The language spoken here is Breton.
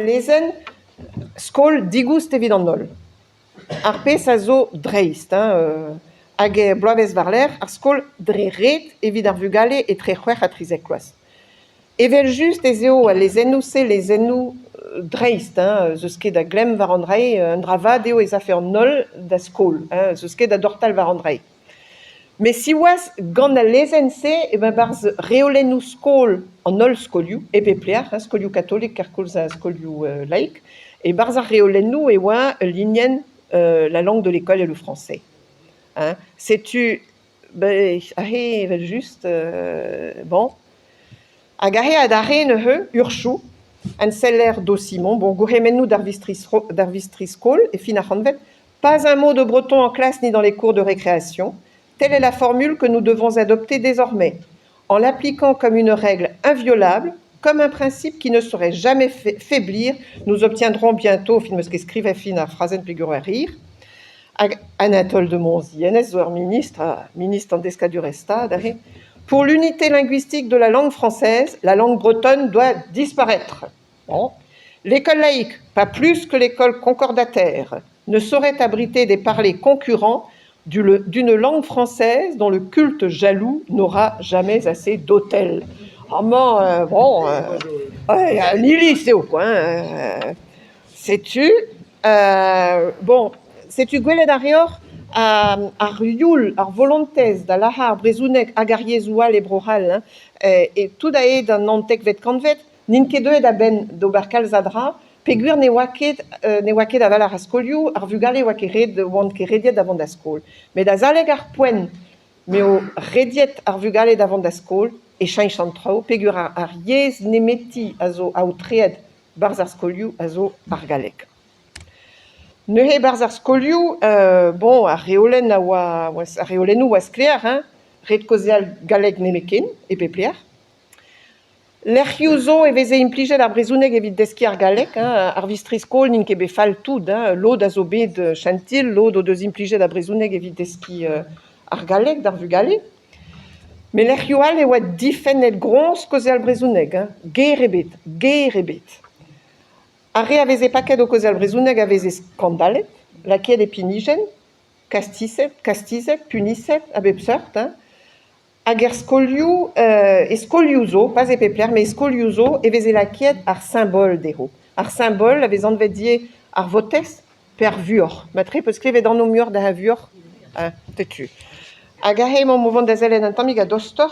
Al lezenn skol digoust evit an holl. Ar pezh a zo dreist hein, hag er bloavezh war-lerc'h ar skol dre ret evit ar vugale etre c'hwec'h ha 13 vloaz. Evel-just ez eo al lezennoù-se lezennoù dreist hein, 'z eus ket da glemm war an dra-se, un dra vat eo ez afe an holl da skol, hein, 'z eus ket da dortal war an dra-se. Met siwazh, gant al lezenn-se emañ 'barzh reolennoù skol an holl skolioù, e pep lec'h, hein, skolioù katolik kerkoulz ha skolioù laik, e-barzh ar reolennoù e oa ul linenn la langue de l'école est le français. Hein. Setu aze evel-just bon. Hag aze adarre neuze urzhioù enseller Dosimon, bon gourc'hemennoù d'ar vistri-skol e fin ar c'hantved, Pas un mot de breton en classe ni dans les cours de récréation. Telle est la formule que nous devons adopter désormais, en l'appliquant comme une règle inviolable, comme un principe qui ne saurait jamais faiblir. Nous obtiendrons bientôt, film ce qu'écrivait fin ar frazenn peogwir a rir, hag Anatole de Monzie, hennezh zo ur ministr, ministr an deskadurezh Stad aze. Pour l'unité linguistique de la langue française, la langue bretonne doit disparaître. Bon. L'école laïque, pas plus que l'école concordataire, ne saurait abriter des parlers concurrents d'une langue française dont le culte jaloux n'aura jamais assez d'autels. Amañ, bon, un iliz eo quoi, hein, setu, bon, setu gwelet a reoc'h ar youl, ar volontez da lazhañ ar brezhoneg hag ar yezhoù all e Bro-C'hall, hein, e tout aet d'an naontekvet kantved, N'int ket deuet a-benn d'ober kalz a dra peogwir ne oa ket ne oa ket a-walc'h a skolioù, ar vugale oa ket ret oant ket rediet da vont da skol. Met azalek ar poent m'eo rediet ar vugale da vont da skol e cheñch an traoù peogwir ar yezh nemeti a zo aotreet 'barzh ar skolioù a zo ar galleg. Neuze 'barzh ar skolioù, bon ar reolenn a oa ar reolennoù a oa sklaer hein, ret kaozeal galleg nemetken e pep lec'h. Lec'hioù zo e veze implijet ar brezhoneg evit deskiñ ar galleg hein, ar vistri-skol n'int ket bet fall tout hein, lod a zo bet chentil, lod o deus implijet ar brezhoneg evit deskiñ ar galleg d'ar vugale. Met lec'hioù all e oa difennet groñs kaozeal brezhoneg hein, ger ebet, ger ebet. Ar re a veze paket o kaozeal brezhoneg a veze skandalet, lakaet e pinijenn, kastizet, kastizet, puniset a bep seurt hein. Hag er skolioù, e skolioù zo, pas e pep lec'h, met e skolioù zo e veze lakaet ar simbol dezho. Ar simbol a vez anvet ivez ar votez pe ar vuoc'h. Matre 'peus klevet anv muioc'h da vuoc'h ? Setu. Hag aze emaomp o vont da sellet un tammig a-dostoc'h.